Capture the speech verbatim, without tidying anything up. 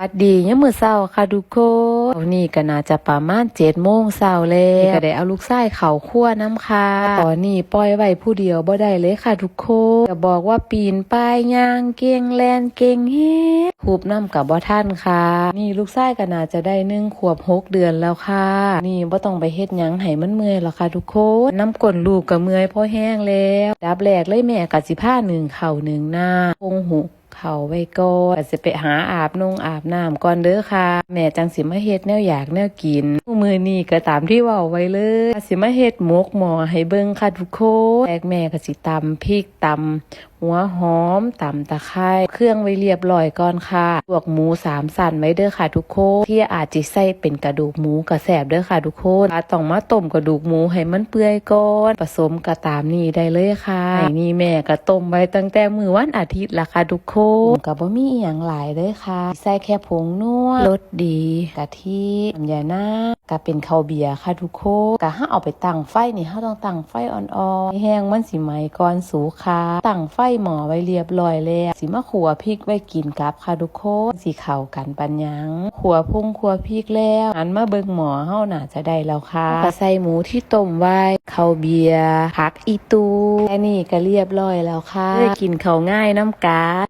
สวัสดียามมื้อเช้าค่ะทุกคน ตอนนี้ก็น่าจะประมาณเจ็ดโมงเช้าแล้ว นี่ก็ได้เอาลูกชายเข้าครัวนำค่ะ ตอนนี้ปล่อยไว้ผู้เดียวบ่ได้เลยค่ะทุกคน จะบอกว่าปีนป่ายย่างเก่งแล่นเก่งแฮง ฮุบนำก็บ่ทันค่ะ นี่ลูกชายก็น่าจะได้หนึ่งขวบหกเดือนแล้วค่ะ นี่บ่ต้องไปเฮ็ดหยังให้มันเมื่อยหรอกค่ะทุกคน นำก้นลูกก็เมื่อยพอแฮงแล้ว อันดับแรกเลยแม่ก็สิพานึ่งข้าวนึ่งน้ำ ปรุงหุง ข้าวไว้ก่อน ก็สิไปหาอาบนงอาบน้ำก่อนเด้อค่ะ แม่จั่งสิมาเฮ็ดแนวอยากแนวกิน มื้อนี้ก็ตามที่เว้าไว้เลย ว่าสิมาเฮ็ดหมกหม้อให้เบิ่งค่ะทุกคน แรกแม่ก็สิตำพริกตำหัวหอมตำตะไคร้ เครื่องไว้เรียบร้อยก่อนค่ะ ลวกหมูสามชั้นไว้เด้อค่ะทุกคน ที่อาจสิใส่เป็นกระดูกหมูก็แซ่บเด้อค่ะทุกคน ต้องมาต้มกระดูกหมูให้มันเปื่อยก่อน ผสมก็ตามนี้ได้เลยค่ะ ไอ้นี่แม่ก็ต้มไว้ตั้งแต่มื้อวันอาทิตย์ละค่ะทุกคน ก็บ่มีอิหยังหลายเลยค่ะ ใส่แค่ผงนัว รสดี กะทิ น้ำยานาง ก็เป็นข้าวเบียร์ค่ะทุกคน ก็เฮาเอาไปตั้งไฟนี่ เฮาต้องตั้งไฟอ่อนๆ แฮงมันสิไหม้ก่อนสุกค่ะ ตั้งไฟหม้อไว้เรียบร้อยแล้ว สิมาคั่วพริกไว้กินกับค่ะทุกคน สิเข้ากันปานหยัง คั่วผงคั่วพริกแล้ว หันมาเบิ่งหม้อเฮาน่าจะได้แล้วค่ะ ก็ใส่หมูที่ต้มไว้ ข้าวเบียร์ ผักอีตู แค่นี้ก็เรียบร้อยแล้วค่ะ เอ้ย กินข้าวง่ายนำกัน